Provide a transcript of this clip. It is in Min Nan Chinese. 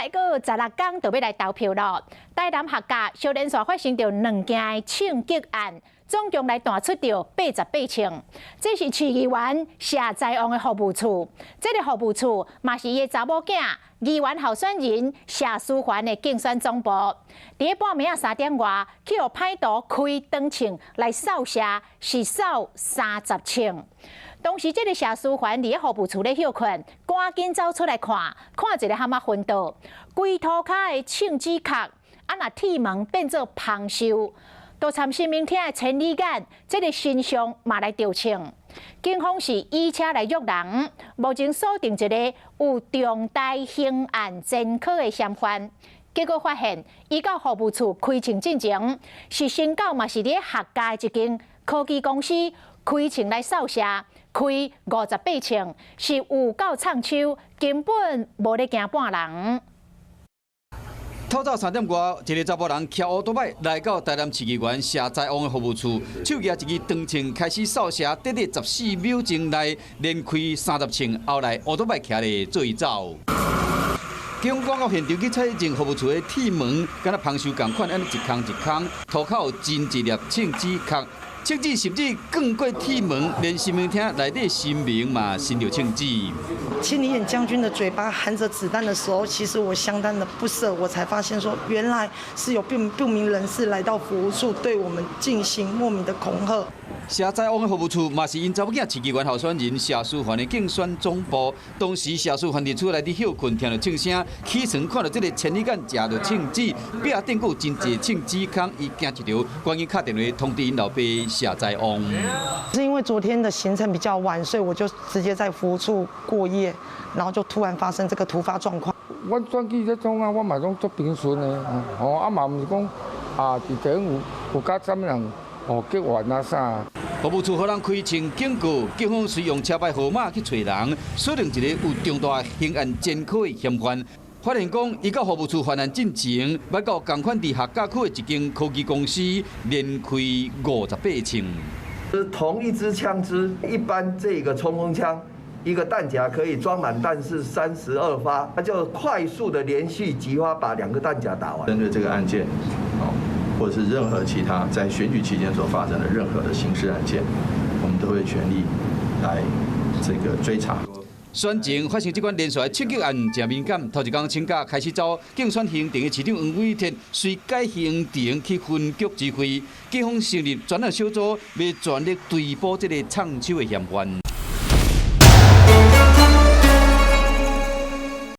閣16工就欲來投票囉。台南學甲小連續發生著兩件的槍擊案，總共來彈出著88槍。這是市議員謝財旺的服務處，這个服務處嘛是伊的查某囝議員候選人謝思寰的競選總部。佇咧半暝仔3點外，去予歹徒開長槍來掃射，是掃30槍。當時這个謝思寰佇咧服務處咧歇睏，趕緊走出來看，看一个譀仔昏倒，規塗跤的槍子殼，啊若鐵門變做芳鏽，都參神明廳的千里眼，這个身上嘛來著槍。警方是以車來約人，目前鎖定一个有重大刑案前科的嫌犯。結果發現，伊到服務處開槍進前，是先到嘛是佇咧學家的一間科技公司開槍來掃射，開58槍，是有夠藏手，根本無咧驚半人。透早3點外，一个查埔人騎烏多擺來到台南市議員謝財旺的服務處，手舉一支長槍開始掃射，短短14秒鐘內連開30槍，後來烏多擺騎咧追走。警方到現場去採證服務處的鐵門，敢若芳鏽仝款，按呢一空一空，塗跤有真濟粒槍子殼，槍子甚至捲過鐵門，連神明廳內底神明嘛身著槍子。千里眼將軍的嘴巴含着子彈的時候，其實我相當的不捨，我才發現說原來是有不明人士來到服務處對我們進行莫名的恐嚇。謝財旺的服務處嘛是𪜶查某囝市議員候選人謝思寰的競選總部。當時謝思寰佇厝內底歇睏，聽著槍聲，起床看著這个千里眼食著槍子，壁頂閣有真濟槍子空，伊驚一著，趕緊敲電話通知𪜶老爸謝財旺。是因為昨天的行程比較晚，所以我就直接在服務處過夜，然後就突然發生這個突發狀況。阮選舉咧創啊，我嘛攏足平順的，吼啊嘛毋是講啊，佇頂有佮啥物人哦結怨啊啥。服務處予人開槍警告，警方隨用車牌號碼去揣人，鎖定一个有重大刑案前科的嫌犯。發現講，伊到服務處犯案進前，捌到仝款佇學甲區的一間科技公司連開58槍。同一支槍支，一般這個衝鋒槍，一個彈夾可以裝滿彈是32發，他就快速的連續擊發，把兩個彈夾打完。針對這個案件，或者是任何其他在選舉期間所發生的任何的刑事案件，我們都會全力來這個追查。選前發生這款連續的槍擊案，誠敏感。頭一工請假開始走競選行程的市長黃偉哲，隨改行程去分局指揮，警方成立專案小組，欲全力追捕這个藏手的嫌犯。